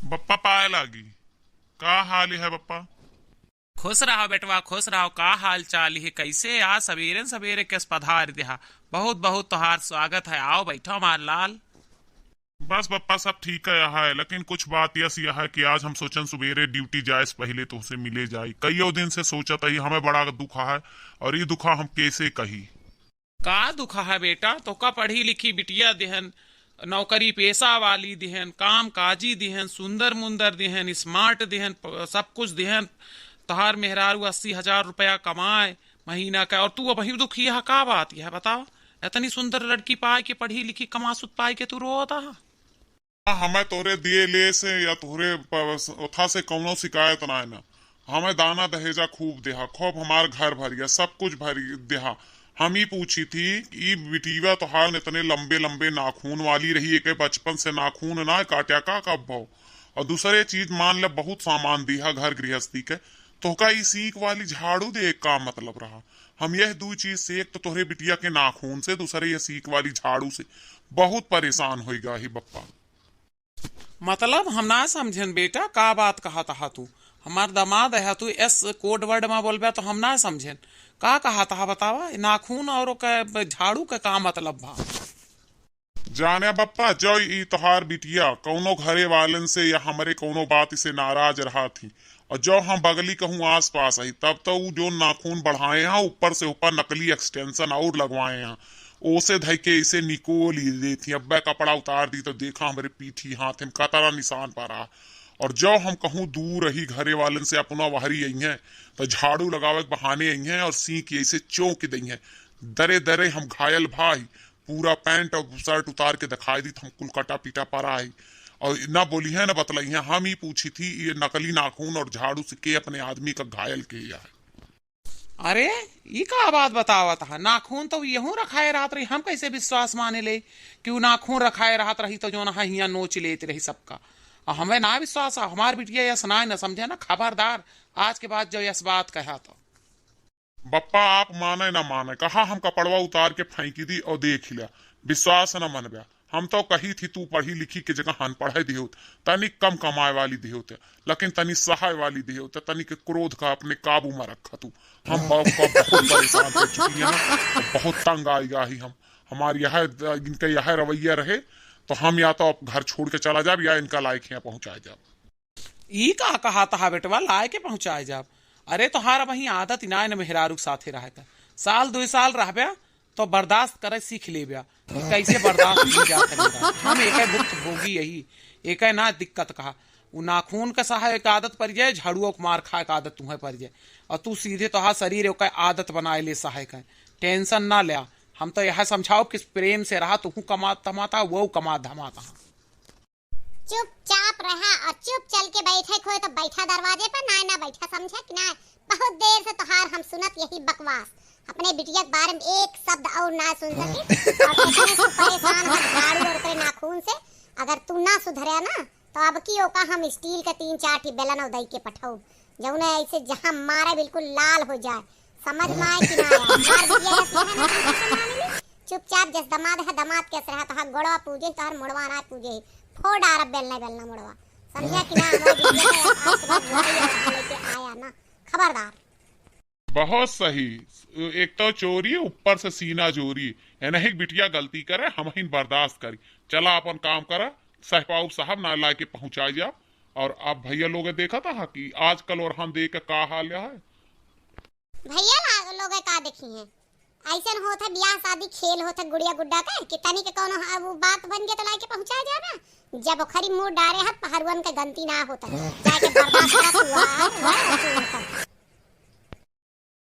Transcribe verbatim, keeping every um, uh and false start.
बप्पा पाए लागी, का हाल है बप्पा? खुश रहो बेटवा, खुश रहो। का हाल चाल है? कैसे आज सबेरे सबेरे कैस पधार देहा? बहुत बहुत तोहार स्वागत है। आओ बैठो हमार लाल। बस बप्पा, सब ठीक है, यह है, लेकिन कुछ बात यस यह है कि आज हम सोचन सुबेरे ड्यूटी जाए से पहले तोहसे मिले जाई। कईयो दिन से सोचत ही, हमें बड़ा दुख है और ये दुखा हम कैसे कही। का दुख है बेटा? तोका पढ़ी लिखी बिटिया देहन, नौकरी पेशा वाली देहन, काम काजी देहन, सुंदर मुंदर देहन, स्मार्ट देहन, प-, सब कुछ देहन। तोहार मेहरारू अस्सी हजार रुपया कमाए महीना का, और तू अबही दुखी है? का बात यह बताओ? इतनी सुंदर लड़की पाए के, पढ़ी लिखी, कमा सुत पाए के तू रोता है? हमें तोरे दिए ले से या तोरे प-, ओथा से कौनो शिकायत ना है ना। हमें दाना दहेजा खूब देहा, खूब हमार घर भरिया, सब कुछ भर देहा। हम ही पूछी थी, ई बिटिया तोहार इतने लंबे लंबे नाखून वाली रही, एके बचपन से नाखून ना काट्या का कब भव? और दूसरे चीज मान ले, बहुत सामान दिहा घर गृहस्थी के, तोहका ई सीख वाली झाड़ू दे का मतलब रहा? हम यह दू चीज से, एक तो तोहरे बिटिया के नाखून से, दूसरे ये सीख वाली झाड़ू से बहुत परेशान होई गा ही बप्पा। मतलब हम ना समझेन बेटा, का बात कहत हा तू? हमार दामाद है, तू एस कोड वर्ड में बोलबे तो हम ना समझेन। का कहत हा बतावा? नाखून और ओके झाड़ू के का मतलब भा? जाने बप्पा, जो ई तोहार बिटिया कौनो घरे वालन से या हमरे कौनो बात से नाराज रहा थी, और जो हम बगली कहूँ आस पास आई, तब तो ऊ जो नाखून बढ़ाए हैं, ऊपर से ऊपर नकली एक्सटेंशन और लगवाए हैं, ओसे धई के इसे निकोल ही देती। अब्बे कपड़ा उतार दी तो देखा हमरे पीठी हाथ में कतरा निशान पड़ा। और जो हम कहूँ दूर रही घरे वालन से अपना वहरी आई हैं, तो झाड़ू लगावे के बहाने आई हैं और सींक ऐसे चौंक दई हैं। दरे दरे हम घायल भाई, पूरा पैंट और शर्ट उतार के दिखाई दी, तो हम कुल कटा पीटा परा आई। और ना बोली है ना बतलाई है, हम ही पूछी थी, ये नकली नाखून और झाड़ू से के अपने आदमी का घायल के है? अरे, ई का बात बतावत है? नाखून तो यहूँ रखाए रहत रही, हम कैसे विश्वास माने ले कि उ नाखून रखाए रहत रही तो जौन है हियाँ नोच लेत रही सबका। और हमें ना विश्वास है, हमार बिटिया यस ना, न समझे ना, खबरदार आज के बाद जो यस बात कहा तो। बप्पा, आप माने ना माने, कहा हम कपड़वा उतार के फेंकी दी और देख लिया, विश्वास न मनब्या। हम तो कही थी तू पढ़ी लिखी के जगह अनपढ़े दिहोत, तनिक कम कमाए वाली दिहोत, लेकिन तनी सहाय वाली दिहोत, तनिक क्रोध का अपने काबू में रखा तू। हम बाप का बहुत परेशान कर चुकी है ना, बहुत तंग आई गा ही हम। हमार यह, इनका यह रवैया रहे तो हम या तो अब घर छोड़ के चला जाब या इनका लायक यहाँ पहुँचाए जाब। ई का कहत हा बेटवा, लाए के पहुँचाए जाब? अरे तोहार अबहीं आदत इनाय न मेहरारू के साथे रहे का। साल दुई साल रहब्या तो बर्दाश्त करे सीख लेब्या कि कैसे बर्दाश्त की जात है मेहरारू। हम एके भुक्त भोगी यही, एके ना दिक्कत कहा। उ नाखून के सहाय के आदत पड़ जाए, झाड़ुओ के मार खाए के आदत तुम्हें पड़ जाए, और तू सीधे तोहार शरीर ओके आदत बनाए ले सहाय के। टेंशन ना ल्या, हम तो यह समझाओ कि प्रेम से रहा, तू कमा धमाता, वो कमा धमाता। चुपचाप रहा और चुप चल के बैठे खोए तो बैठा दरवाजे पर, ना ना बैठा, समझे कि ना? बहुत देर से तोहार हम सुनत यही बकवास, अपने बिटिया के बारे में एक शब्द और ना सुन सके। और इतने से परेशान हो झाड़ू और ओकरे नाखून से। अगर तू ना सुधरे ना तो अब की ओका हम स्टील के तीन चार ठी बेलन और दई के पठाऊ, जौने ऐसे जहाँ मारे बिल्कुल लाल हो जाए। समझ में आए कि ना आए? मार दिया है, सीधा ना समझ में आने में। चुपचाप जस दमाद है, दमाद के रहा, तोहार गोड़वा पूजे, तोहार मुड़वा ना पूजे। फोड़ डारब बेलना बेलना मुड़वा। समझा कि ना? हमारे बिटिया के आज के बाद बुराई और लेके आया ना। खबरदार। बहुत सही। एक तो चोरी, ऊपर से सीना जोरी। एनही बिटिया गलती करे, हम ही बर्दाश्त करी। चला अपन काम करा, सहपाऊ साहब ना लाके पहुँचाई जा। और आप भैया लोग देखा था कि आजकल ओरहन दे के का हाल है। भैया ला-, लोग का देखी हैं, ऐसन होत है बियाह शादी खेल होत है गुड़िया गुड्डा के कि तनी के कौनो ह-, वो बात बन गया तो लाके पहुँचा जाना। जब ओखरी मुँह डारे हाथ पहरुअन के गलती ना होत है, जाके बर्दाश्त करत हुआ है, वह होत है।